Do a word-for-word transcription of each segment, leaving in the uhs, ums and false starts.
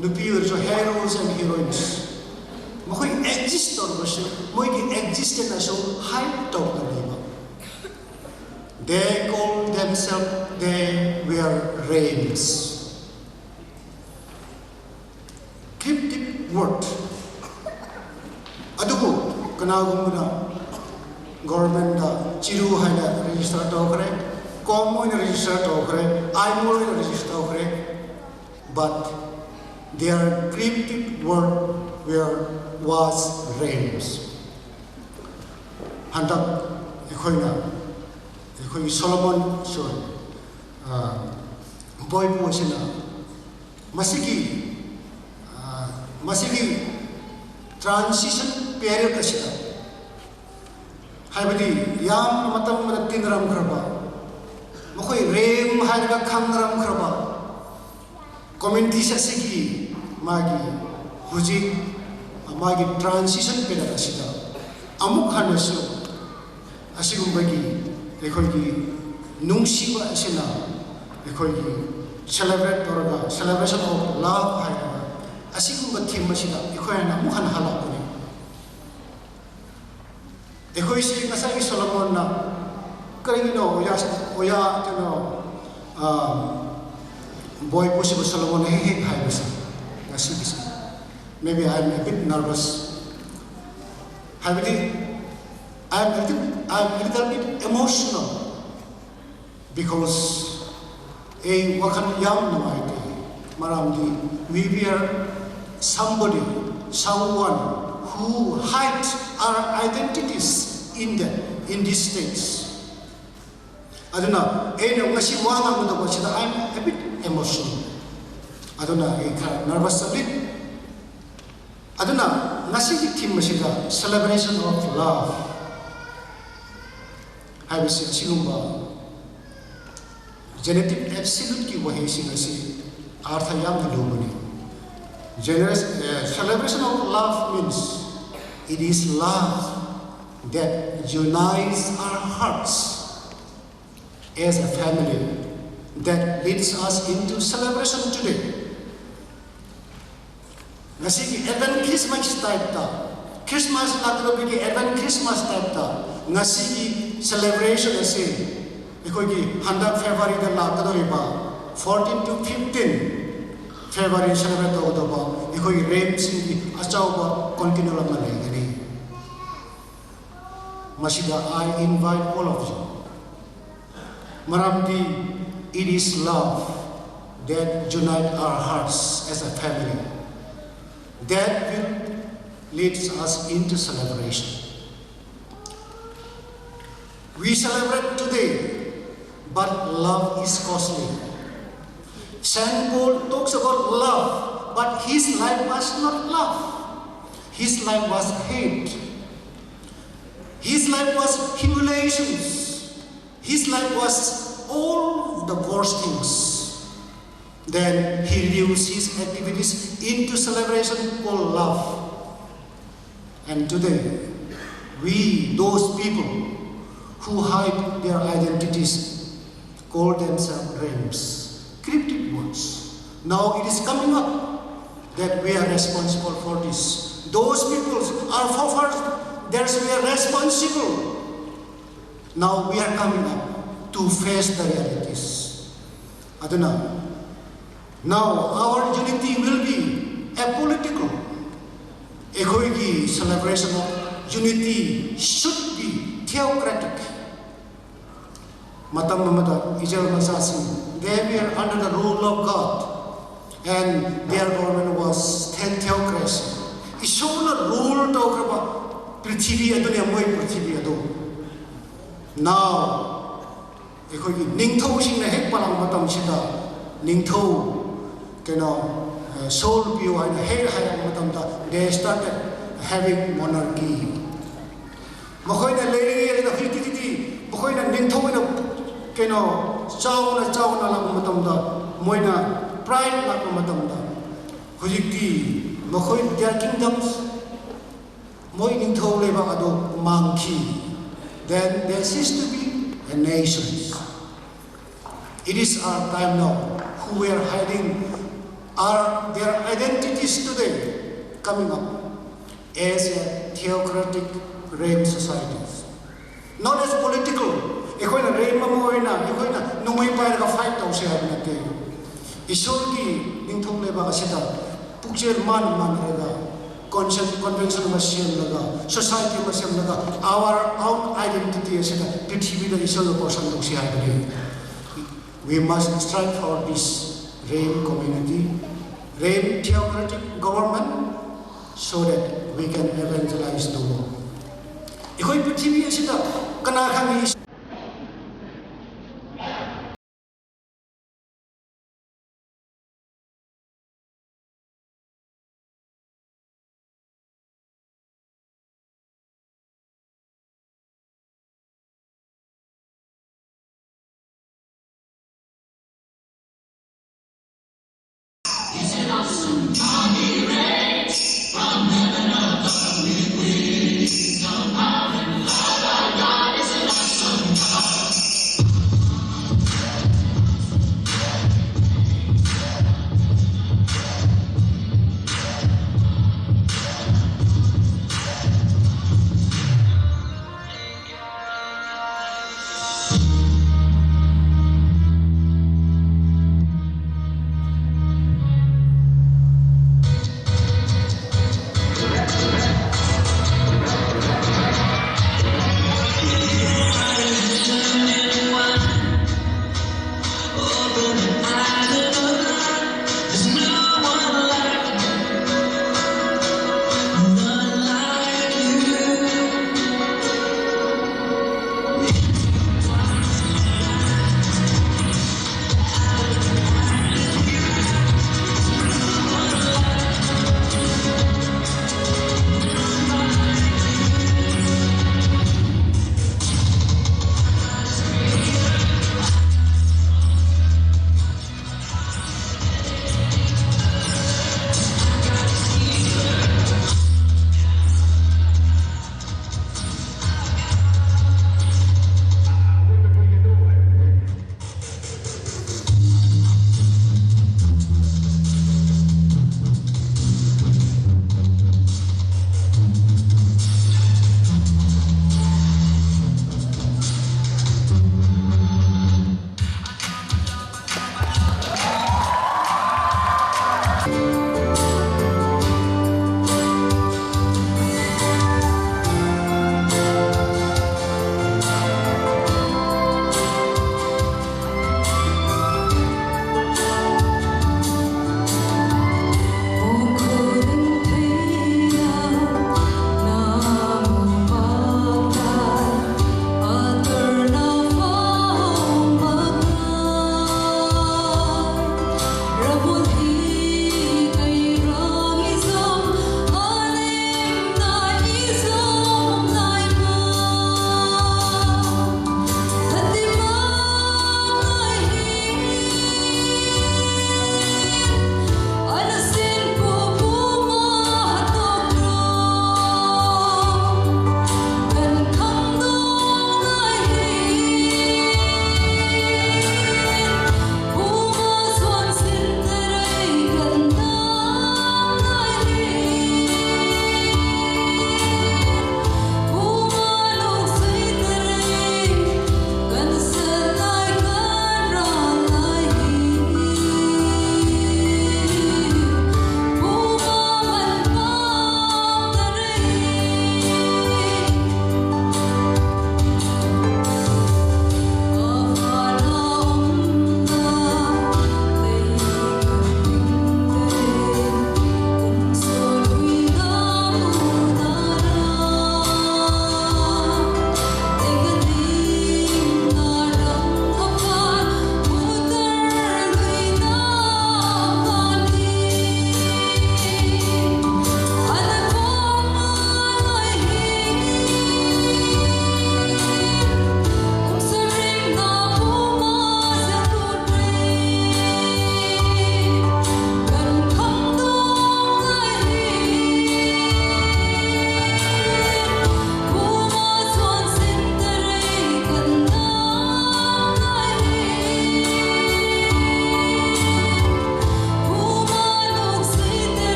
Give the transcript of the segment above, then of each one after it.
ꯅꯨꯄꯤ ꯑꯣꯏꯔꯁꯨ heroes and heroines, ꯃꯈꯣꯏ exist ꯇꯧꯔꯕꯁꯨ ꯃꯣꯏꯒꯤ existence ꯑꯁꯨ hide ꯇꯧꯗꯕꯅꯦꯕ. They call themselves, they were Rems. Cryptic word. ꯑꯗꯨꯕꯨ ꯀꯅꯥꯒꯨꯝꯕꯅ government ꯇ ꯆꯤꯔꯨ ꯍꯥꯏꯅ register ꯇꯧꯈ꯭ꯔꯦ, ꯀꯣꯝ ꯑꯣꯏꯅ register ꯇꯧꯈ꯭ꯔꯦ, ꯑꯥꯏꯃꯣꯜ ꯑꯣꯏꯅ register ꯇꯧꯈ꯭ꯔꯦ, but their cryptic word were, was Rems. ꯍꯟꯗꯛ ꯑꯩꯈꯣꯏꯅ, ꯑꯩꯈꯣꯏꯒꯤ ꯁꯣꯂꯣꯃꯣꯟꯁꯨ, ꯑ, ꯕꯣꯏꯕꯨ ꯑꯁꯤꯅ ꯃꯁꯤꯒꯤ, ꯑ, ꯃꯁꯤꯒꯤ transition period ꯑꯁꯤꯗ, ꯍꯥꯏꯕꯗꯤ ꯌꯥꯝꯅ ꯃꯇꯝ ꯑꯃꯗ ꯇꯤꯟꯅꯔꯝꯈ꯭ꯔꯕ, ꯃꯈꯣꯏ ꯔꯦꯝ ꯍꯥꯏꯔꯒ ꯈꯪꯅꯔꯝꯈ꯭ꯔꯕ communities ꯑꯁꯤꯒꯤ ꯃꯥꯒꯤ ꯍꯧꯖꯤꯛ ꯃꯥꯒꯤ transition period ꯑꯁꯤꯗ ꯑꯃꯨꯛ ꯍꯟꯅꯁꯨ ꯑꯁꯤꯒꯨꯝꯕꯒꯤ ꯑꯩꯈꯣꯏꯒꯤ ꯅꯨꯡꯁꯤꯕ ꯑꯁꯤꯅ ꯑꯩꯈꯣꯏꯒꯤ celebrate ꯇꯧꯔꯒ, celebration of love ꯍꯥꯏꯔꯒ ꯑꯁꯤꯒꯨꯝꯕ theme ꯑꯁꯤꯗ ꯑꯩꯈꯣꯏꯅ ꯑꯃꯨꯛ ꯍꯟꯅ ꯍꯜꯂꯛꯄꯅꯤ꯫ ꯑꯩꯈꯣꯏꯁꯤ ꯉꯁꯥꯏꯒꯤ ꯁꯣꯂꯣꯃꯣꯟꯅ ꯀꯔꯤꯒꯤꯅꯣ ꯑꯣꯖꯥ, ꯑꯣꯖꯥ ꯀꯩꯅꯣ, ꯑ, ꯕꯣꯏꯕꯨꯁꯤꯕꯨ ꯁꯣꯂꯣꯃꯣꯟꯅ ꯍꯦꯛ ꯍꯦꯛ ꯍꯥꯏꯕꯁꯦ ꯉꯁꯤꯒꯤꯁꯦ? Maybe I am a bit nervous. ꯍꯥꯏꯕꯗꯤ, I am a little, I am a little bit emotional. Because ꯑꯩ ꯋꯥꯈꯜ ꯌꯥꯝ ꯅꯨꯡꯉꯥꯏꯇꯦ, ꯃꯔꯝꯗꯤ we were somebody, someone who hide our identities in the, in these states. ꯑꯗꯨꯅ ꯑꯩꯅ ꯉꯁꯤ ꯋꯥ ꯉꯥꯡꯒꯗꯧꯕꯁꯤꯗ I am a bit emotional. ꯑꯗꯨꯅ ꯑꯩ ꯈꯔ nervous ꯆꯠꯂꯤ꯫ ꯑꯗꯨꯅ ꯉꯁꯤꯒꯤ theme ꯑꯁꯤꯗ celebration of love ꯍꯥꯏꯕꯁꯤ ꯑꯁꯤꯒꯨꯝꯕ genitive absolute ꯀꯤ ꯋꯥꯍꯩꯁꯤꯡ ꯑꯁꯤ ꯑꯔꯊ ꯌꯥꯝꯅ ꯂꯨꯕꯅꯤ꯫ Generous, eh, celebration of love means it is love that unites our hearts as a family that leads us into celebration today. ꯉꯁꯤꯒꯤ Advent Christmas type ꯇ, Christmas ꯂꯥꯛꯀꯗꯧꯕꯒꯤ Advent Christmas type ꯇ ꯉꯁꯤꯒꯤ celebration ꯑꯁꯤ ꯑꯩꯈꯣꯏꯒꯤ ꯍꯟꯗꯛ February ꯗ ꯂꯥꯛꯀꯗꯧꯔꯤꯕ fourteen to fifteen February celebrate ꯇꯧꯒꯗꯧꯕ ꯑꯩꯈꯣꯏꯒꯤ ꯔꯦꯝꯁꯤꯡꯒꯤ ꯑꯆꯧꯕ continue ꯑꯃ ꯂꯩꯒꯅꯤ꯫ ꯃꯁꯤꯗ I invite all of you. ꯃꯔꯝꯗꯤ it is love that unite our hearts as a family that will leads us into celebration. We celebrate today, but love is costly. Saint Paul talks about love, but his life was not love. His life was hate. His life was humiliations. His life was all the worst things. Then he reduced his activities into celebration called love. And today, we, those people who hide their identities, call themselves dreams, cryptic words. Now it is coming up that we are responsible for this. Those people are forefathers, there's we are responsible. Now we are coming up to face the realities. ꯑꯗꯨꯅ, now our unity will be apolitical. ꯑꯩꯈꯣꯏꯒꯤ celebration of unity should be theocratic. ꯃꯇꯝ ꯑꯃꯗ Israel ꯃꯆꯥꯁꯤꯡ, they were under the rule of God and their government was the-, theocracy. ꯏꯁꯣꯔꯅ rule ꯇꯧꯈ꯭ꯔꯕ ꯄ꯭ꯔꯤꯊꯤꯕꯤ ꯑꯗꯨꯅꯦ ꯃꯣꯏ ꯄ꯭ꯔꯤꯊꯤꯕꯤ ꯑꯗꯨ꯫ Now ꯑꯩꯈꯣꯏꯒꯤ ꯅꯤꯡꯊꯧꯁꯤꯡꯅ ꯍꯦꯛ ꯄꯥꯜꯂꯛꯄ ꯃꯇꯝꯁꯤꯗ ꯅꯤꯡꯊꯧ ꯀꯩꯅꯣ, ꯑ, ꯁꯣꯜ ꯄꯤꯌꯨ ꯍꯥꯏꯅ ꯍꯦꯛ ꯍꯥꯏꯔꯛꯄ ꯃꯇꯝꯗ they started having monarchy. ꯃꯈꯣꯏꯅ ꯂꯩꯔꯤꯉꯩꯗ ꯍꯧꯖꯤꯛꯇꯤ ꯃꯈꯣꯏꯅ ꯅꯤꯡꯊꯧ ꯑꯣꯏꯅ ꯀꯩꯅꯣ ꯆꯥꯎꯅ ꯆꯥꯎꯅ ꯂꯥꯛꯄ ꯃꯇꯝꯗ, ꯃꯣꯏꯅ pride ꯂꯥꯛꯄ ꯃꯇꯝꯗ, ꯍꯧꯖꯤꯛꯇꯤ ꯃꯈꯣꯏ their kingdoms, ꯃꯣꯏ ꯅꯤꯡꯊꯧ ꯂꯩꯕꯥꯛ ꯑꯗꯨ ꯃꯥꯡꯈꯤ꯫ Then they ceased to be a nation. It is our time now who were hiding are their identities today coming up as a theocratic rain society. Not as political, ꯑꯩꯈꯣꯏꯅ ꯔꯦꯟ ꯑꯃ ꯑꯣꯏꯅ ꯑꯩꯈꯣꯏꯅ ꯅꯣꯡꯃꯩ ꯄꯥꯏꯔꯒ ꯐꯥꯏꯠ ꯇꯧꯁꯦ ꯍꯥꯏꯕ ꯅꯠꯇꯦ꯫ ꯏꯁꯣꯔꯒꯤ ꯅꯤꯡꯊꯧ ꯂꯩꯕꯥꯛ ꯑꯁꯤꯗ ꯄꯨꯛꯆꯦꯜ ꯃꯥꯟ ꯃꯥꯟꯅꯔꯒ ꯀꯣꯟꯁꯦꯟ ꯀꯣꯟꯚꯦꯟꯁꯟ ꯑꯃ ꯁꯦꯝꯂꯒ, ꯁꯣꯁꯥꯏꯇꯤ ꯑꯃ ꯁꯦꯝꯂꯒ, our own identity ꯑꯁꯤꯗ ꯄ꯭ꯔꯤꯊꯤꯕꯤꯗ ꯏꯁꯣꯔꯒ ꯀꯣꯟꯁꯦꯟ ꯇꯧꯁꯤ ꯍꯥꯏꯕꯅꯤ꯫ We must strive for this rain community, rain theocratic government, so that we can evangelize the world. ꯑꯩꯈꯣꯏ ꯄ꯭ꯔꯤꯊꯤꯕꯤ ꯑꯁꯤꯗ ꯀꯅꯥ ꯈꯪꯏ?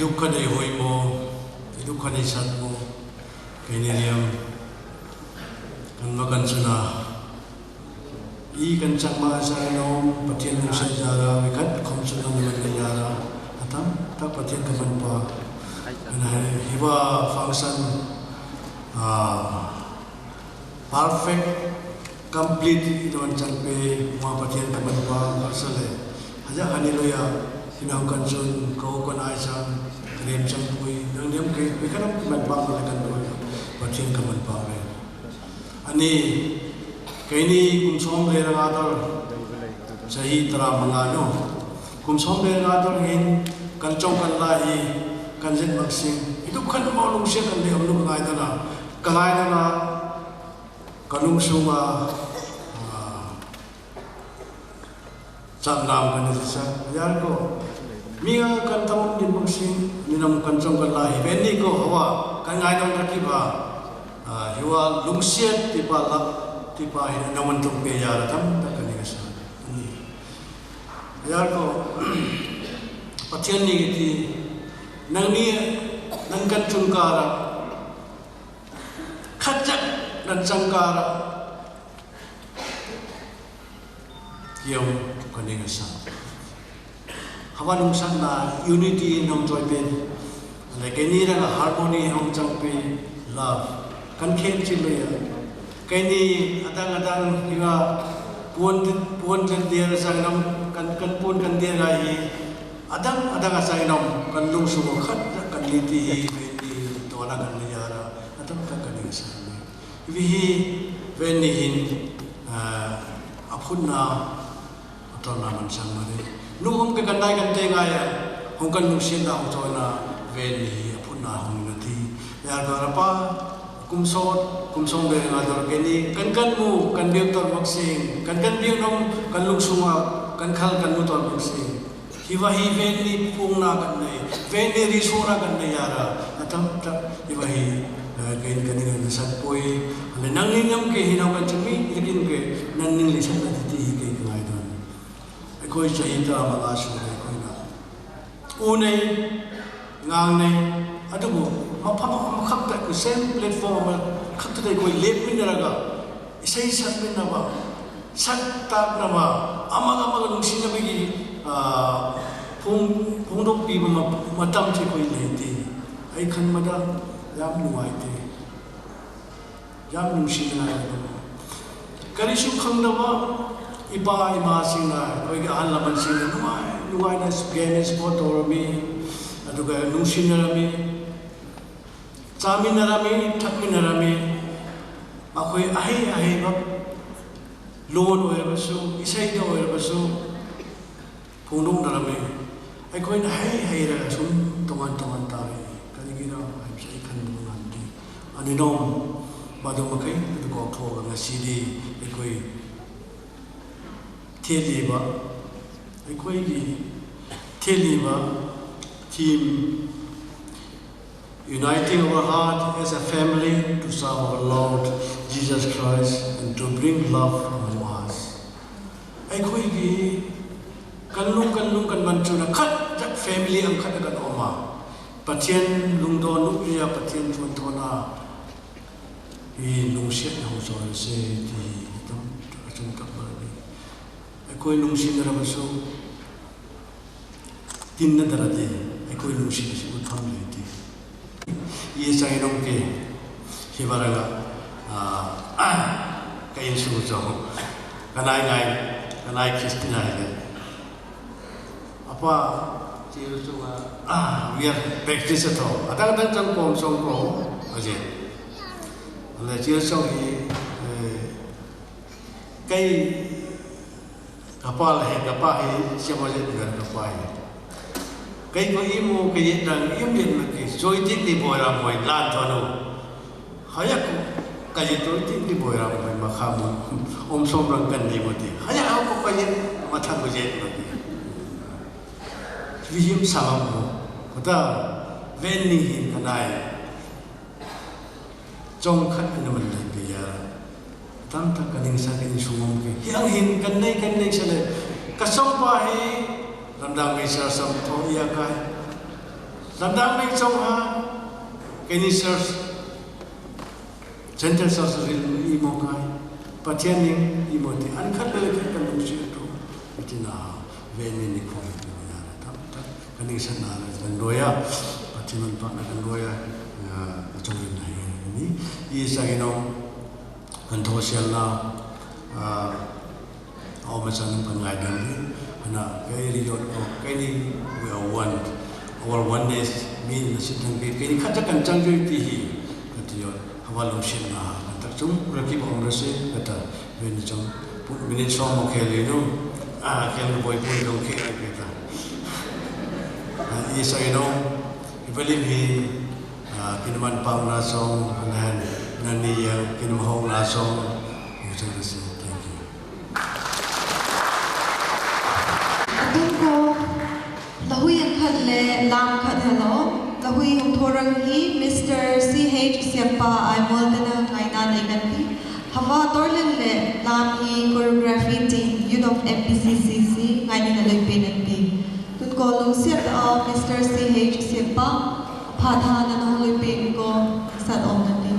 Iduk khanei hoimo, iduk khanei satmo, keini niam, kanma kanchuna, i kanchangma sa nom, Pathian lungset jara, mi khat khom chuna mi man jara, atam, tak Pathian kamanpa, kanai, hiva function, ah, perfect, complete, ino an changpe, ma Pathian kamanpa, pasale. Haja hani loya, hinau kanchun, kau kanai chang, karem chang pui, nang niam ke, mi khanam kamanpa, ma kan loya, Pathian kamanpa, me. Ani, keini kum som le ranga dor, sahi tara manga no. Kum som le ranga dor hin, kanchong kanla hi, kanjin maksing. Iduk khan mau lungsia kanle om lu kangai dana, kangai dana, kalungsunga, ah, cham dam kan ni sa. Yar ko. Mi a kan tam din bang sing, ni nam kanchong kanla hi. Beni ko hawa, kangai dong kati ba. Ah, hiwa lungsiat tipa la, tipa hi naman tung pe yara tam, tak kani kasa. Ni. Yar ko. Pathian ni kiti, nang ni, nang kanchung kara. Khat jak dan changkara. Kiau kani kasa. Hawa nungsatna unity nong joy pen. Leke ni ranga harmony hong chang pen love. Kan khen chi lo ya. Keini adang adang hiwa puan puan kan dia sang nam kan kan puan kan dia gai hi. Adang adang asang nam kan lungsu khat kan liti hi keini tona kan yara. Atam tak kani kasa. Vihi veni hin, ah, aphunna, atona man sang mari. Nu hom ke kandai kan te ngai a, hong kan nu sin da hong chona veni hi aphunna hong na ti. Ya ka rapa, kum sot, kum som be nga dor ke ni, kan kan mu, kan biu tor maksing, kan kan biu nom, kan lungsunga, kan khal kan mu tor maksing. Hiva hi veni pungna kan nei, veni risona kan nei yara. Atam tak hiva hi, eh, kain kan ngan sat poi. Ale nang ni nam ke hinau kan chumi ꯅꯪ ꯅꯤꯡꯂꯤꯁꯟꯅꯗꯤ ꯀꯩ ꯀꯃꯥꯏꯅ ꯇꯧꯅꯤ? ꯑꯩꯈꯣꯏ ꯆꯍꯤ ꯇꯔꯥꯃꯉꯥ ꯁꯨꯔꯦ ꯑꯩꯈꯣꯏꯅ ꯎꯅꯩ, ꯉꯥꯡꯅꯩ, ꯑꯗꯨꯕꯨ ꯃꯐꯝ ꯑꯃꯈꯛꯇ, ꯑꯩꯈꯣꯏ same platform ꯑꯃꯈꯛꯇꯗ ꯑꯩꯈꯣꯏ ꯂꯦꯞꯃꯤꯟꯅꯔꯒ ꯏꯁꯩ ꯁꯛꯃꯤꯟꯅꯕ, ꯁꯛ ꯇꯥꯛꯅꯕ, ꯑꯃꯒ ꯑꯃꯒ ꯅꯨꯡꯁꯤꯅꯕꯒꯤ ꯐꯣꯡꯗꯣꯛꯄꯤꯕ ꯃꯇꯝꯁꯦ ꯑꯩꯈꯣꯏ ꯂꯩꯇꯦ꯫ ꯑꯩ ꯈꯟꯕꯗ ꯌꯥꯝ ꯅꯨꯡꯉꯥꯏꯇꯦ꯫ ꯌꯥꯝ ꯅꯨꯡꯁꯤꯅꯉꯥꯏ ꯑꯗꯨꯝ ꯀꯔꯤꯁꯨ ꯈꯪꯗꯕ ꯏꯄꯥ ꯏꯃꯥꯁꯤꯡꯅ, ꯑꯩꯈꯣꯏꯒꯤ ꯑꯍꯜ ꯂꯃꯟꯁꯤꯡꯅ ꯅꯨꯡꯉꯥꯏ ꯅꯨꯡꯉꯥꯏꯅ ꯒꯦꯝ ꯏꯁꯄꯣꯔꯠ ꯇꯧꯔꯝꯃꯤ꯫ ꯑꯗꯨꯒ ꯅꯨꯡꯁꯤꯅꯔꯝꯃꯤ, ꯆꯥꯃꯤꯟꯅꯔꯝꯃꯤ, ꯊꯛꯃꯤꯟꯅꯔꯝꯃꯤ꯫ ꯃꯈꯣꯏ ꯑꯍꯩ ꯑꯍꯩꯕ ꯂꯣꯟ ꯑꯣꯏꯔꯕꯁꯨ, ꯏꯁꯩꯗ ꯑꯣꯏꯔꯕꯁꯨ, ꯐꯣꯡꯗꯣꯛꯅꯔꯝꯃꯤ꯫ ꯑꯩꯈꯣꯏꯅ ꯍꯩ ꯍꯩꯔꯒ ꯁꯨꯝ ꯇꯣꯉꯥꯟ ꯇꯣꯉꯥꯟ ꯇꯥꯔꯛꯏ꯫ ꯀꯔꯤꯒꯤꯅꯣ ꯍꯥꯏꯕꯁꯤ ꯑꯩ ꯈꯟꯕ ꯉꯝꯗꯦ꯫ ꯑꯅꯤꯅꯣꯝ ꯃꯗꯨ ꯃꯈꯩ ꯑꯗꯨ ꯀꯥꯎꯊꯣꯛꯑꯒ ꯉꯁꯤꯗꯤ ꯑꯩꯈꯣꯏ ꯊꯦꯠꯂꯤꯕ, ꯑꯩꯈꯣꯏꯒꯤ ꯊꯦꯠꯂꯤꯕ theme, Uniting our heart as a family to serve our Lord Jesus Christ and to bring love among us. ꯑꯩꯈꯣꯏꯒꯤ ꯀꯟꯂꯨꯡ ꯀꯟꯂꯨꯡ ꯀꯟꯃꯟ ꯆꯨꯅ ꯈꯠ ꯈꯠ family ꯑꯃꯈꯠ ꯀꯟ ꯑꯣꯃ ꯄꯊꯦꯟ ꯂꯨꯡꯗꯣ ꯅꯨꯛꯂꯤꯌꯥ ꯄꯊꯦꯟ ꯊꯣꯟ ꯊꯣꯅ ꯏ ꯅꯨꯡꯁꯤꯠ ꯍꯧꯖꯔꯁꯦ ꯇꯤ ꯑꯗꯨꯝ ꯑꯆꯨꯝ ꯇꯝꯕꯅꯤ꯫ ꯑꯩꯈꯣꯏ ꯅꯨꯡꯁꯤꯅꯔꯕꯁꯨ ꯇꯤꯟꯅꯗ꯭ꯔꯗꯤ ꯑꯩꯈꯣꯏ ꯅꯨꯡꯁꯤꯕꯁꯤ ꯎꯠꯐꯝ ꯂꯩꯇꯦ꯫ ꯏ ꯆꯥꯏꯔꯣꯡꯒꯤ ꯍꯤꯕꯔꯒ ꯀꯩꯁꯨ ꯆꯣ ꯀꯅꯥꯏ ꯉꯥꯏ ꯀꯅꯥꯏ ꯈ꯭ꯔꯤꯁꯇꯤꯅꯥꯏꯒ ꯑꯄꯥ ꯆꯤꯔꯁꯨ ꯋꯤꯌꯔ ꯄ꯭ꯔꯦꯛꯇꯤꯁ ꯊꯧ ꯑꯗꯪ ꯑꯗꯪ ꯆꯪ ꯀꯣꯝ ꯆꯣꯡ ꯀꯣ ꯍꯧꯖꯤꯛ ꯑꯗ ꯆꯤꯔꯁꯨ ꯀꯩ ꯀꯄꯥꯜ ꯍꯦ ꯀꯄꯥ ꯍꯦ ꯁꯦꯃꯖꯦ ꯒꯔ ꯀꯄꯥ ꯍꯦ ꯀꯩ ꯀꯣ ꯏꯃꯨ ꯀꯩ ꯅꯪ ꯏꯝ ꯌꯦꯟ ꯃꯀꯤ ꯆꯣꯏ ꯇꯤꯛ ꯇꯤ ꯕꯣꯏꯔꯥ ꯃꯣꯏ ꯂꯥꯟ ꯊꯣꯅꯨ ꯍꯌꯥ ꯀꯣ ꯀꯩ ꯆꯣꯏ ꯇꯤꯛ ꯇꯤ ꯕꯣꯏꯔꯥ ꯃꯣꯏ ꯃꯈꯥ ꯃꯨ ꯑꯣꯝ ꯁꯣꯝ ꯔꯪ ꯀꯟ ꯗꯤ ꯃꯣ ꯇꯤ ꯍꯌꯥ ꯍꯥꯎ ꯀꯣ ꯀꯩ ꯃꯊꯪ ꯃꯖꯦ ꯃꯀꯤ ꯂꯤꯍꯤꯝ ꯁꯥꯃꯝ ꯃꯣ ꯈꯨꯗꯥ ꯕꯦꯟ ꯅꯤ ꯍꯤꯟ ꯀꯅꯥꯏ ꯆꯣꯡꯈꯠ ꯅꯃꯟ ꯂꯩꯕ ꯌꯥꯔ Tam tak ka ningsat ka insung om ke. Hiang hin kan nei kan nei sele. Ka song pa hi Lamdang Mei Church sam tho ia kai. Lamdang Mei chong ha ka ni church, Central Church ril i mo kai. Pathian ning i mo ti an khat le khat kan lungsi to. Iti na ve ni ni khong ni na tam tak ka ningsat na kan doya. Pathian man pa na kan doya. Ka chong in na hi ni. I sa ino kan tho sial na. A om a chan kan ngai dan ni. Hana kai ri yot ko kai ni we are one. Our oneness mean na sit thang ke kai ni khat kan chang joi ti hi. Ka ti yot hawa lungsin na kan tak chung ra ki ba om ra se ka ta. Ve ni chung put minute song mo khel ni no. A khel ni boi pun dong khel ai ka ta. I sa ino i ba lim hi. Kinaman pang na song, nahan nani ya kinamahong na song. Thank you. Atung ko lahui ang khat le lam khat halo. Lahui hong thorang hi Mr. C H Siampa ai mol tana ngai na nai kan hi. Hava torlen le lam hi choreography team Youth of M P C C C ngai ni na loi pe nan hi. Tun ko lungsiat a Mr. C H Siampa. Pha tha na nong lui pin ko sat om na ti.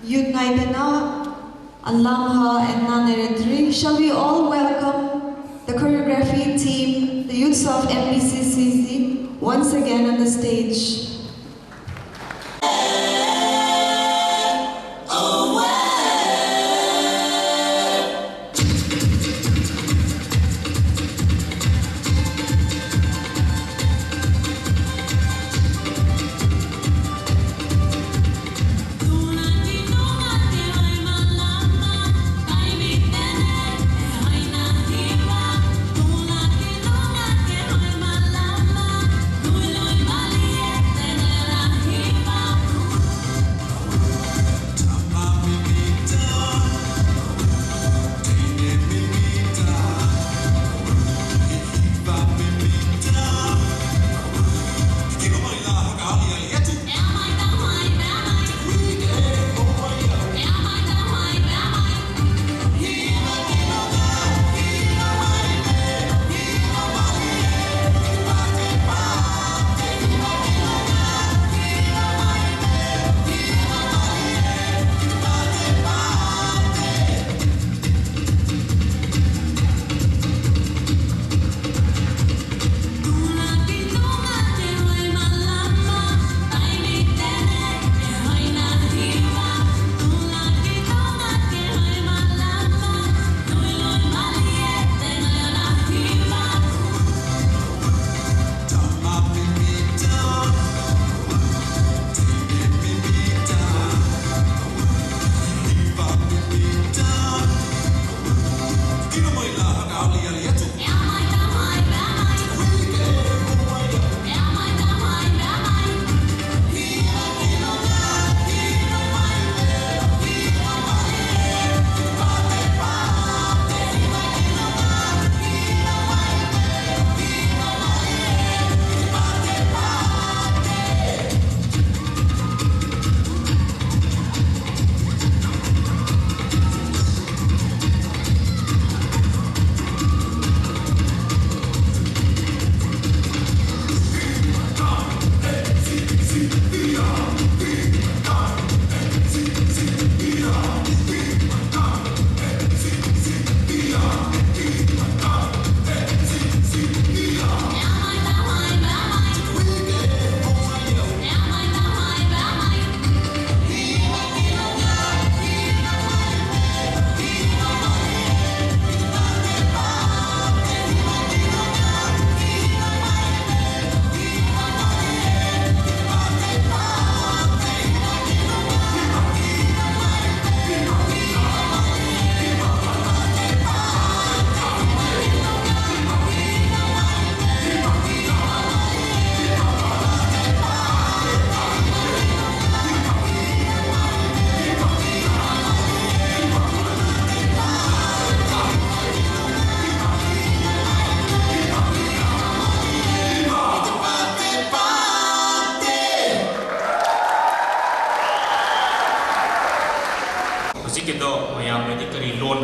Youth Naidana, Alamha and Naneretri, shall we all welcome the choreography team, the youths of M B C C Z, once again on the stage.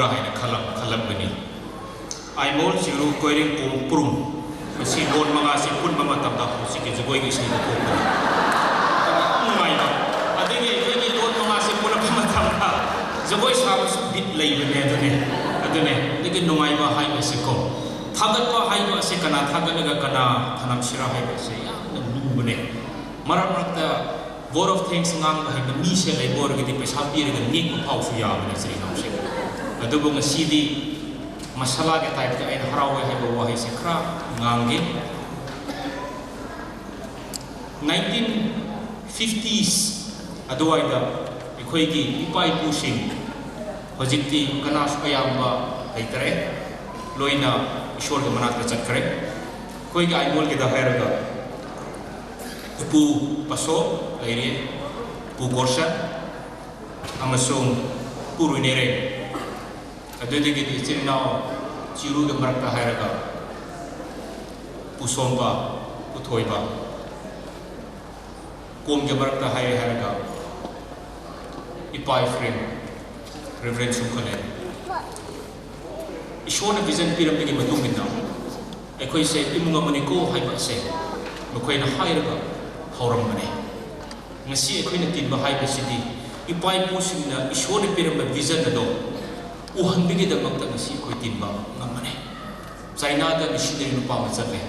ꯍꯥꯏꯅ ꯈꯜꯂꯝ ꯈꯜꯂꯝꯒꯅꯤ꯫ ꯑꯥꯏꯃꯣꯜ, ꯆꯤꯔꯨ, ꯀꯣꯏꯔꯦꯡ, ꯀꯣꯡꯄ꯭ꯔꯨꯝ, ꯃꯁꯤ ꯂꯣꯟ ꯃꯉꯥꯁꯤ ꯄꯨꯟꯕ ꯃꯇꯝꯗ ꯍꯧꯖꯤꯛꯀꯤ ꯖꯒꯣꯏꯒꯤ ꯏꯁꯩꯗ ꯊꯣꯛꯄꯅꯤ꯫ ꯌꯥꯝ ꯅꯨꯡꯉꯥꯏꯕ꯫ ꯑꯗꯒꯤ ꯑꯩꯈꯣꯏꯒꯤ ꯂꯣꯟ ꯃꯉꯥꯁꯤ ꯄꯨꯜꯂꯛꯄ ꯃꯇꯝꯗ ꯖꯒꯣꯏ ꯁꯥꯕꯁꯨ ꯕꯤꯠ ꯂꯩꯕꯅꯦ꯫ ꯑꯗꯨꯅꯦ, ꯑꯗꯨꯅꯦ꯫ ꯑꯗꯒꯤ ꯅꯨꯡꯉꯥꯏꯕ ꯍꯥꯏꯕꯁꯤꯀꯣ, ꯊꯥꯒꯠꯄ ꯍꯥꯏꯕ ꯑꯁꯤ ꯀꯅꯥ ꯊꯥꯒꯠꯂꯒ ꯀꯅꯥ ꯊꯅꯝꯁꯤꯔꯥ ꯍꯥꯏꯕꯁꯦ ꯌꯥꯝꯅ ꯂꯨꯕꯅꯦ꯫ ꯃꯔꯛ ꯃꯔꯛꯇ vote of thanks ꯉꯥꯡꯕ ꯍꯩꯕ ꯃꯤꯁꯦ ꯂꯩꯕ ꯑꯣꯏꯔꯒꯗꯤ ꯄꯩꯁꯥ ꯄꯤꯔꯒ ꯅꯦꯛꯄ ꯐꯥꯎꯁꯨ ꯌꯥꯕꯅꯦ, ꯏꯆꯤꯜ ꯏꯅꯥꯎꯁꯦ꯫ ꯑꯗꯨꯕꯨ ꯉꯁꯤꯗꯤ ꯃꯁꯥꯂꯥꯒꯤ type ꯇ ꯑꯩꯅ ꯍꯔꯥꯎꯋꯦ ꯍꯥꯏꯕ ꯋꯥꯍꯩꯁꯦ ꯈꯔ ꯉꯥꯡꯒꯦ꯫ Nineteen fifties ꯑꯗꯨꯋꯥꯏꯗ ꯑꯩꯈꯣꯏꯒꯤ ꯏꯄꯥ ꯏꯄꯨꯁꯤꯡ, ꯍꯧꯖꯤꯛꯇꯤ ꯀꯅꯥꯁꯨ ꯑꯌꯥꯝꯕ ꯂꯩꯇꯔꯦ, ꯂꯣꯏꯅ ꯏꯁꯣꯔꯒꯤ ꯃꯅꯥꯛꯇ ꯆꯠꯈ꯭ꯔꯦ꯫ ꯑꯩꯈꯣꯏꯒꯤ ꯑꯥꯏꯃꯣꯜꯒꯤꯗ ꯍꯥꯏꯔꯒ ꯏꯄꯨ ꯄꯥꯁꯣ ꯂꯩꯔꯤ, ꯏꯄꯨ ꯒꯣꯔꯁꯟ ꯑꯃꯁꯨꯡ ꯏꯄꯨ ꯔꯨꯏꯅꯦꯔꯦ꯫ ꯑꯗꯨꯗꯒꯤꯗꯤ ꯏꯆꯤꯜ ꯏꯅꯥꯎ ꯆꯤꯔꯨꯒꯤ ꯃꯔꯛꯇ ꯍꯥꯏꯔꯒ ꯏꯄꯨ ꯁꯣꯝꯕ, ꯏꯄꯨ ꯊꯣꯏꯕ, ꯀꯣꯝꯒꯤ ꯃꯔꯛꯇ ꯍꯥꯏꯔꯦ ꯍꯥꯏꯔꯒ ꯏꯄꯥ ꯏꯐ꯭ꯔꯦꯟ, ꯔꯦꯚꯔꯦꯟ ꯁꯨꯡꯈꯂꯦꯟ꯫ ꯏꯁꯣꯔꯅ vision ꯄꯤꯔꯝꯕꯒꯤ ꯃꯇꯨꯡ ꯏꯟꯅ ꯑꯩꯈꯣꯏꯁꯦ ꯏꯃꯨꯡ ꯑꯃꯅꯤꯀꯣ ꯍꯥꯏꯕ ꯑꯁꯦ ꯃꯈꯣꯏꯅ ꯍꯥꯏꯔꯒ ꯍꯧꯔꯝꯕꯅꯦ꯫ ꯉꯁꯤ ꯑꯩꯈꯣꯏꯅ ꯇꯤꯟꯕ ꯍꯥꯏꯕꯁꯤꯗꯤ ꯏꯄꯥ ꯏꯄꯨꯁꯤꯡꯅ ꯏꯁꯣꯔꯅ ꯄꯤꯔꯝꯕ vision ꯑꯗꯣ ꯎꯍꯟꯕꯒꯤꯗꯃꯛꯇ ꯉꯁꯤ ꯑꯩꯈꯣꯏ ꯇꯤꯟꯕ ꯉꯝꯕꯅꯦ꯫ ꯆꯥꯏꯅꯥꯗ ꯃꯤꯁꯤꯅꯔꯤ ꯅꯨꯄꯥ ꯑꯃ ꯆꯠꯂꯦ꯫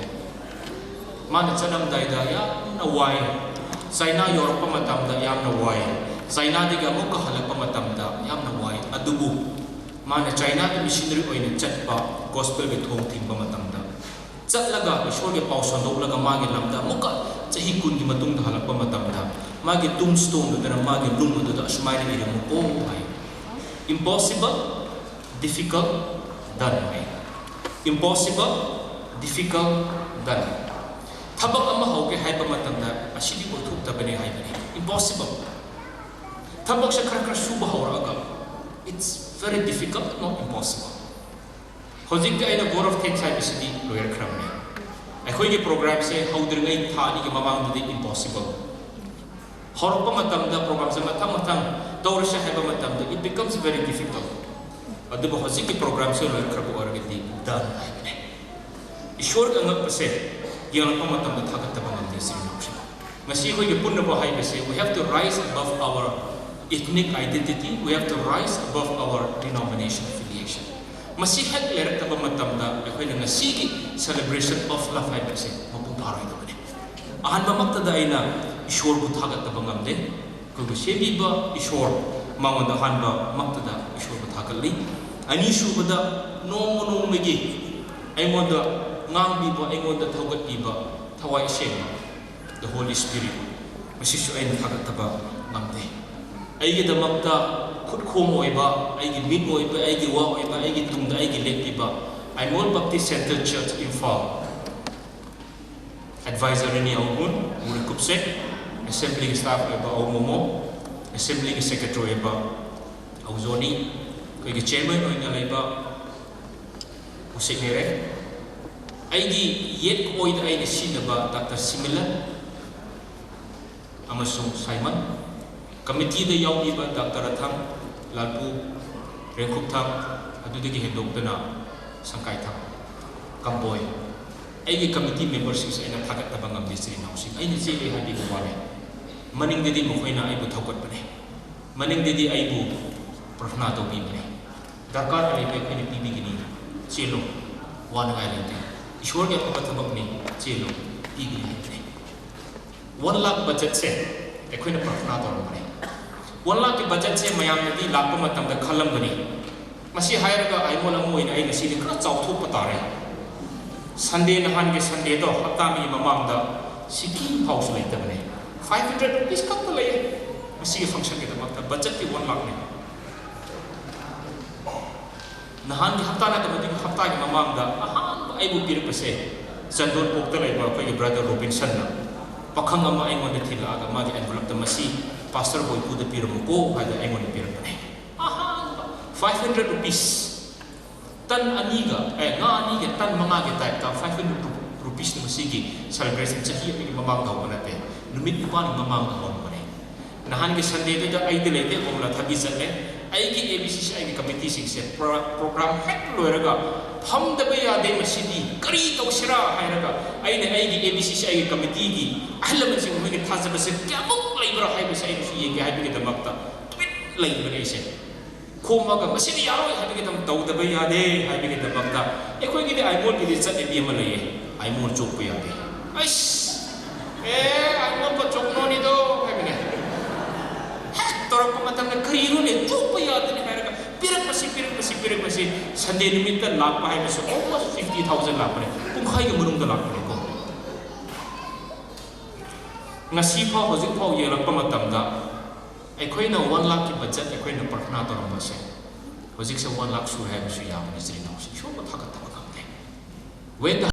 ꯃꯥꯅ ꯆꯠꯂꯝꯗꯥꯏꯗ ꯌꯥꯝꯅ ꯋꯥꯏ꯫ ꯆꯥꯏꯅꯥ ꯌꯧꯔꯛꯄ ꯃꯇꯝꯗ ꯌꯥꯝꯅ ꯋꯥꯏ꯫ ꯆꯥꯏꯅꯥꯗꯒꯤ ꯑꯃꯨꯛꯀ ꯍꯜꯂꯛꯄ ꯃꯇꯝꯗ ꯌꯥꯝꯅ ꯋꯥꯏ꯫ ꯑꯗꯨꯕꯨ ꯃꯥꯅ ꯆꯥꯏꯅꯥꯗ ꯃꯤꯁꯤꯅꯔꯤ ꯑꯣꯏꯅ ꯆꯠꯄ, gospel ꯒꯤ ꯊꯣꯡ ꯊꯤꯡꯕ ꯃꯇꯝꯗ, ꯆꯠꯂꯒ ꯏꯁꯣꯔꯒꯤ ꯄꯥꯎ ꯁꯟꯗꯣꯛꯂꯒ ꯃꯥꯒꯤ ꯂꯝꯗ ꯑꯃꯨꯛꯀ ꯆꯍꯤ ꯀꯨꯟꯒꯤ ꯃꯇꯨꯡꯗ ꯍꯜꯂꯛꯄ ꯃꯇꯝꯗ, ꯃꯥꯒꯤ tombstone ꯗꯨꯗꯅ ꯃꯥꯒꯤ ꯅꯨꯡ ꯑꯗꯨꯗ ꯑꯁꯨꯃꯥꯏꯅ ꯏꯔꯝꯃꯨꯀꯣ ꯍꯥꯏ꯫ Impossible, difficult, done ꯍꯥꯏ꯫ Impossible, difficult, done꯫ ꯊꯕꯛ ꯑꯃ ꯍꯧꯒꯦ ꯍꯥꯏꯕ ꯃꯇꯝꯗ ꯑꯁꯤꯗꯤ ꯑꯣꯏꯊꯣꯛꯇꯕꯅꯦ ꯍꯥꯏꯕꯅꯤ꯫ Impossible꯫ ꯊꯕꯛꯁꯦ ꯈꯔ ꯈꯔ ꯁꯨꯕ ꯍꯧꯔꯛꯑꯒ, it's very difficult, not impossible꯫ ꯍꯧꯖꯤꯛꯇꯤ ꯑꯩꯅ vote of thanks ꯍꯥꯏꯕꯁꯤꯗꯤ ꯂꯣꯏꯔꯛꯈ꯭ꯔꯕꯅꯦ꯫ ꯑꯩꯈꯣꯏꯒꯤ program ꯁꯦ ꯍꯧꯗ꯭ꯔꯤꯉꯩ ꯊꯥ ꯑꯅꯤꯒꯤ ꯃꯃꯥꯡꯗꯗꯤ impossible꯫ ꯍꯧꯔꯛꯄ ꯃꯇꯝꯗ program ꯁꯦ ꯃꯊꯪ ꯃꯊꯪ ꯇꯧꯔꯁꯦ ꯍꯥꯏꯕ ꯃꯇꯝꯗ, it becomes very difficult꯫ ꯑꯗꯨꯕꯨ ꯍꯧꯖꯤꯛꯀꯤ ꯄ꯭ꯔꯣꯒ꯭ꯔꯥꯝꯁꯦ ꯂꯣꯏꯔꯛꯈ꯭ꯔꯕ ꯑꯣꯏꯔꯒꯗꯤ ꯗꯟ ꯍꯥꯏꯕꯅꯦ꯫ ꯏꯁꯣꯔꯒꯤ ꯑꯉꯛꯄꯁꯦ ꯌꯦꯡꯂꯛꯄ ꯃꯇꯝꯗ ꯊꯥꯒꯠꯇꯕ ꯉꯝꯗꯦ, ꯏꯆꯤꯜ ꯏꯅꯥꯎꯁꯤꯡ꯫ ꯉꯁꯤ ꯑꯩꯈꯣꯏꯒꯤ ꯄꯨꯟꯅꯕ ꯍꯥꯏꯕꯁꯦ, we have to rise above our ethnic identity, we have to rise above our denomination affiliation. ꯃꯁꯤ ꯍꯦꯛ ꯂꯩꯔꯛꯇꯕ ꯃꯇꯝꯗ ꯑꯩꯈꯣꯏꯅ ꯉꯁꯤꯒꯤ celebration of love ꯍꯥꯏꯕꯁꯦ ꯃꯄꯨꯡ ꯐꯥꯔꯣꯏꯗꯕꯅꯤ꯫ ꯑꯍꯥꯟꯕꯃꯛꯇꯗ ꯑꯩꯅ ꯏꯁꯣꯔꯕꯨ ꯊꯥꯒꯠꯇꯕ ꯉꯝꯗꯦ꯫ ꯑꯩꯈꯣꯏꯕꯨ ꯁꯦꯝꯕꯤꯕ ꯏꯁꯣꯔ, ꯃꯉꯣꯟꯗ ꯑꯍꯥꯟꯕꯃꯛꯇꯗ ꯏꯁꯣꯔꯕꯨ ꯊꯥꯒꯠꯂꯤ꯫ ꯑꯅꯤꯁꯨꯕꯗ, ꯅꯣꯡꯃ ꯅꯣꯡꯃꯒꯤ ꯑꯩꯉꯣꯟꯗ ꯉꯥꯡꯕꯤꯕ, ꯑꯩꯉꯣꯟꯗ ꯊꯧꯒꯠꯄꯤꯕ ꯊꯋꯥꯏ ꯑꯁꯦꯡꯕ, the Holy Spirit, ꯃꯁꯤꯁꯨ ꯑꯩꯅ ꯊꯥꯒꯠꯇꯕ ꯉꯝꯗꯦ꯫ ꯑꯩꯒꯤꯗꯃꯛꯇ ꯈꯨꯠꯈꯣꯡ ꯑꯣꯏꯕ, ꯑꯩꯒꯤ ꯃꯤꯠ ꯑꯣꯏꯕ, ꯑꯩꯒꯤ ꯋꯥ ꯑꯣꯏꯕ, ꯑꯩꯒꯤ ꯇꯨꯡꯗ ꯑꯩꯒꯤ ꯂꯦꯞꯄꯤꯕ Aimol Baptist Centre Church, Imphal adviser ꯑꯅꯤ ꯑꯍꯨꯝ ꯎꯔꯦ ꯀꯨꯞꯁꯦ, ꯑꯦꯁꯦꯝꯕ꯭ꯂꯤꯒꯤ ꯁ꯭ꯇꯥꯐ ꯑꯣꯏꯕ ꯑꯧ ꯃꯣꯃꯣ, ꯑꯦꯁꯦꯝꯕ꯭ꯂꯤꯒꯤ ꯁꯦꯀ꯭ꯔꯦꯇꯔꯤ ꯑꯣꯏꯕ ꯑꯧ ꯖꯣꯅꯤ, ꯑꯩꯈꯣꯏꯒꯤ ꯆꯤꯌꯔꯃꯦꯟ ꯑꯣꯏꯅ ꯂꯩꯕ ꯎꯁꯦꯛ ꯅꯦꯔꯦ, ꯑꯩꯒꯤ ꯌꯦꯠ ꯑꯣꯏꯗ ꯑꯩꯅ ꯁꯤꯖꯤꯟꯅꯕ ꯗꯥꯛꯇꯔ ꯁꯤꯃꯤꯂꯟ ꯑꯃꯁꯨꯡ ꯁꯥꯏꯃꯟ, ꯀꯃꯤꯇꯤꯗ ꯌꯥꯎꯕꯤꯕ ꯗꯥꯛꯇꯔ ꯑꯊꯪ, ꯂꯥꯜꯄꯨ, ꯔꯦꯡꯈꯨꯞꯊꯪ, ꯑꯗꯨꯗꯒꯤ ꯍꯦꯟꯗꯣꯛꯇꯅ ꯁꯪꯀꯥꯏꯊꯪ, ꯀꯝꯕꯣꯏ꯫ ꯑꯩꯒꯤ ꯀꯃꯤꯇꯤ ꯃꯦꯝꯕꯔꯁꯤꯡꯁꯦ ꯑꯩꯅ ꯊꯥꯒꯠꯇꯕ ꯉꯝꯗꯦ, ꯏꯆꯤꯜ ꯏꯅꯥꯎꯁꯤꯡ꯫ ꯑꯩꯅ ꯆꯦꯜꯂꯤ ꯍꯥꯏꯕꯤꯕ ꯋꯥꯅꯤ, ꯃꯅꯤꯡꯗꯗꯤ ꯃꯈꯣꯏꯅ ꯑꯩꯕꯨ ꯊꯧꯒꯠꯄꯅꯦ, ꯃꯅꯤꯡꯗꯗꯤ ꯑꯩꯕꯨ ꯄ꯭ꯔꯊꯅꯥ ꯇꯧꯕꯤꯕꯅꯦ꯫ ꯗꯔꯀꯥꯔ ꯑꯣꯏꯕ ꯑꯩꯈꯣꯏꯅ ꯄꯤꯕꯤꯒꯅꯤ, ꯆꯦꯜꯂꯣ, ꯋꯥꯅꯉꯥꯏ ꯂꯩꯇꯦ, ꯏꯁꯣꯔꯒꯤ ꯑꯐꯕ ꯊꯕꯛꯅꯤ, ꯆꯦꯜꯂꯣ, ꯄꯤꯒꯅꯤ ꯍꯥꯏꯕꯅꯦ꯫ ꯋꯥꯟ ꯂꯥꯈ ꯕꯖꯦꯠꯁꯦ ꯑꯩꯈꯣꯏꯅ ꯄ꯭ꯔꯊꯅꯥ ꯇꯧꯔꯝꯕꯅꯦ꯫ ꯋꯥꯟ ꯂꯥꯈꯀꯤ ꯕꯖꯦꯠꯁꯦ ꯃꯌꯥꯝꯅꯗꯤ ꯂꯥꯛꯄ ꯃꯇꯝꯗ ꯈꯜꯂꯝꯒꯅꯤ, ꯃꯁꯤ ꯍꯥꯏꯔꯒ ꯑꯥꯏꯃꯣꯜ ꯑꯃ ꯑꯣꯏꯅ ꯑꯩ ꯉꯁꯤꯗꯤ ꯈꯔ ꯆꯥꯎꯊꯣꯛꯄ ꯇꯥꯔꯦ꯫ ꯁꯟꯗꯦ, ꯅꯍꯥꯟꯒꯤ ꯁꯟꯗꯦꯗꯣ, ꯍꯞꯇꯥ ꯑꯅꯤꯒꯤ ꯃꯃꯥꯡꯗ ꯁꯤꯀꯤ ꯐꯥꯎꯁꯨ ꯂꯩꯇꯕꯅꯦ꯫ ꯐꯥꯏꯚ ꯍꯟꯗ꯭ꯔꯦꯠ ꯔꯨꯄꯤꯁ ꯈꯛꯇ ꯂꯩꯌꯦ ꯃꯁꯤꯒꯤ ꯐꯪꯁꯟꯒꯤꯗꯃꯛꯇ, ꯕꯖꯦꯠꯇꯤ ꯋꯥꯟ ꯂꯥꯈꯅꯦ꯫ ꯅꯍꯥꯟꯒꯤ ꯍꯞꯇꯥ ꯅꯠꯇꯕ, ꯑꯗꯨꯒꯤ ꯍꯞꯇꯥꯒꯤ ꯃꯃꯥꯡꯗ ꯑꯍꯥꯟꯕ ꯑꯩꯕꯨ ꯄꯤꯔꯛꯄꯁꯦ ꯆꯟꯗꯣꯟꯄꯣꯛꯇ ꯂꯩꯕ ꯑꯩꯈꯣꯏꯒꯤ ꯕ꯭ꯔꯗꯔ ꯔꯣꯕꯤꯟꯁꯟꯅ ꯄꯥꯈꯪ ꯑꯃ ꯑꯩꯉꯣꯟꯗ ꯊꯤꯜꯂꯛꯑꯒ ꯃꯥꯒꯤ ꯑꯦꯟꯚꯂꯞꯇ "ꯃꯁꯤ ꯄꯥꯁꯇꯔ ꯕꯣꯏꯄꯨꯗ ꯄꯤꯔꯝꯃꯨꯀꯣ" ꯍꯥꯏꯗꯅ ꯑꯩꯉꯣꯟꯗ ꯄꯤꯔꯛꯄꯅꯦ꯫ ꯑꯍꯥꯟꯕ ꯐꯥꯏꯚ ꯍꯟꯗ꯭ꯔꯦꯠ ꯔꯨꯄꯤꯁ, ꯇꯟ ꯑꯅꯤꯒ, ꯑꯦ, ꯉꯥ ꯑꯅꯤꯒ ꯇꯟ ꯃꯉꯥꯒꯤ ꯇꯥꯏꯞꯇ ꯐꯥꯏꯚ ꯍꯟꯗ꯭ꯔꯦꯠ ꯔꯨꯄꯤꯁꯅꯤ ꯃꯁꯤꯒꯤ ꯁꯦꯂꯦꯕ꯭ꯔꯦꯁꯟ꯫ ꯆꯍꯤ ꯑꯃꯒꯤ ꯃꯃꯥꯡꯗ ꯍꯧꯕ ꯅꯠꯇꯦ, ꯅꯨꯃꯤꯠ ꯅꯤꯄꯥꯟꯒꯤ ꯃꯃꯥꯡꯗ ꯍꯧꯔꯛꯄꯅꯦ꯫ ꯅꯍꯥꯟꯒꯤ ꯁꯟꯗꯦꯗꯨꯗ ꯑꯩꯗꯤ ꯂꯩꯇꯦ, ꯀꯣꯝꯂꯥ ꯊꯕꯤ ꯆꯠꯂꯦ꯫ ꯑꯩꯒꯤ ꯑꯦ ꯕꯤ ꯁꯤ ꯁꯤ ꯑꯥꯏꯒꯤ ꯀꯃꯤꯇꯤꯁꯤꯡꯁꯦ ꯄ꯭ꯔꯣ-, ꯄ꯭ꯔꯣꯒ꯭ꯔꯥꯝ ꯍꯦꯛ ꯂꯣꯏꯔꯒ ꯐꯝꯗꯕ ꯌꯥꯗꯦ꯫ ꯃꯁꯤꯗꯤ ꯀꯔꯤ ꯇꯧꯁꯤꯔꯥ ꯍꯥꯏꯔꯒ ꯑꯩꯅ ꯑꯩꯒꯤ ꯑꯦ ꯕꯤ ꯁꯤ ꯁꯤ ꯑꯥꯏꯒꯤ ꯀꯃꯤꯇꯤꯒꯤ ꯑꯍꯜ ꯂꯃꯟꯁꯤꯡ ꯃꯣꯏꯒꯤ ꯊꯥꯖꯕꯁꯦ ꯀꯌꯥꯃꯨꯛ ꯂꯩꯕ꯭ꯔꯥ ꯍꯥꯏꯕꯁꯦ ꯑꯩꯅꯁꯨ ꯌꯦꯡꯒꯦ ꯍꯥꯏꯕꯒꯤꯗꯃꯛꯇ ꯇꯨꯃꯤꯟ ꯂꯩꯕꯅꯦ ꯑꯩꯁꯦ꯫ ꯈꯣꯝꯃꯒ ꯃꯁꯤꯗꯤ ꯌꯥꯔꯣꯏ ꯍꯥꯏꯕꯒꯤꯗꯃꯛ, ꯇꯧꯗꯕ ꯌꯥꯗꯦ ꯍꯥꯏꯕꯒꯤꯗꯃꯛꯇ ꯑꯩꯈꯣꯏꯒꯤꯗꯤ ꯑꯥꯏꯃꯣꯜꯒꯤꯗꯤ ꯆꯠꯅꯕꯤ ꯑꯃ ꯂꯩꯌꯦ꯫ ꯑꯥꯏꯃꯣꯜ ꯆꯣꯛꯄ ꯌꯥꯗꯦ꯫ ꯑꯩꯁ! ꯑꯦ, ꯑꯥꯏꯃꯣꯜ ꯀꯣ ꯆꯣꯛꯅꯣꯅꯤꯗꯣ ꯍꯥꯏꯕꯅꯦ꯫ ꯍꯦꯛ ꯇꯧꯔꯛꯄ ꯃꯇꯝꯗ ꯀꯔꯤꯅꯣꯅꯦ, ꯆꯣꯛꯄ ꯌꯥꯗꯦꯅꯦ ꯍꯥꯏꯔꯒ ꯄꯤꯔꯛꯄꯁꯤ, ꯄꯤꯔꯛꯄꯁꯤ, ꯄꯤꯔꯛꯄꯁꯤ꯫ ꯁꯟꯗꯦ ꯅꯨꯃꯤꯠꯇ ꯂꯥꯛꯄ ꯍꯥꯏꯕꯁꯤ almost fifty thousand ꯂꯥꯛꯄꯅꯦ꯫ ꯄꯨꯡꯈꯥꯏꯒꯤ ꯃꯅꯨꯡꯗ ꯂꯥꯛꯄꯅꯦꯀꯣ꯫ ꯉꯁꯤ ꯐꯥꯎ, ꯍꯧꯖꯤꯛ ꯐꯥꯎ ꯌꯦꯡꯂꯛꯄ ꯃꯇꯝꯗ ꯑꯩꯈꯣꯏꯅ one ꯂꯥꯈꯀꯤ ꯕꯖꯦꯠ ꯑꯩꯈꯣꯏꯅ ꯄ꯭ꯔꯊꯅꯥ ꯇꯧꯔꯝꯕꯁꯦ ꯍꯧꯖꯤꯛꯁꯦ one ꯂꯥꯈ ꯁꯨꯔꯦ ꯍꯥꯏꯕꯁꯨ ꯌꯥꯕꯅꯤ꯫ ꯏꯆꯤꯜ ꯏꯅꯥꯎꯁꯤꯡ ꯏꯁꯣꯔꯕꯨ ꯊꯥꯒꯠꯇꯕ ꯉꯝꯗꯦ꯫ When the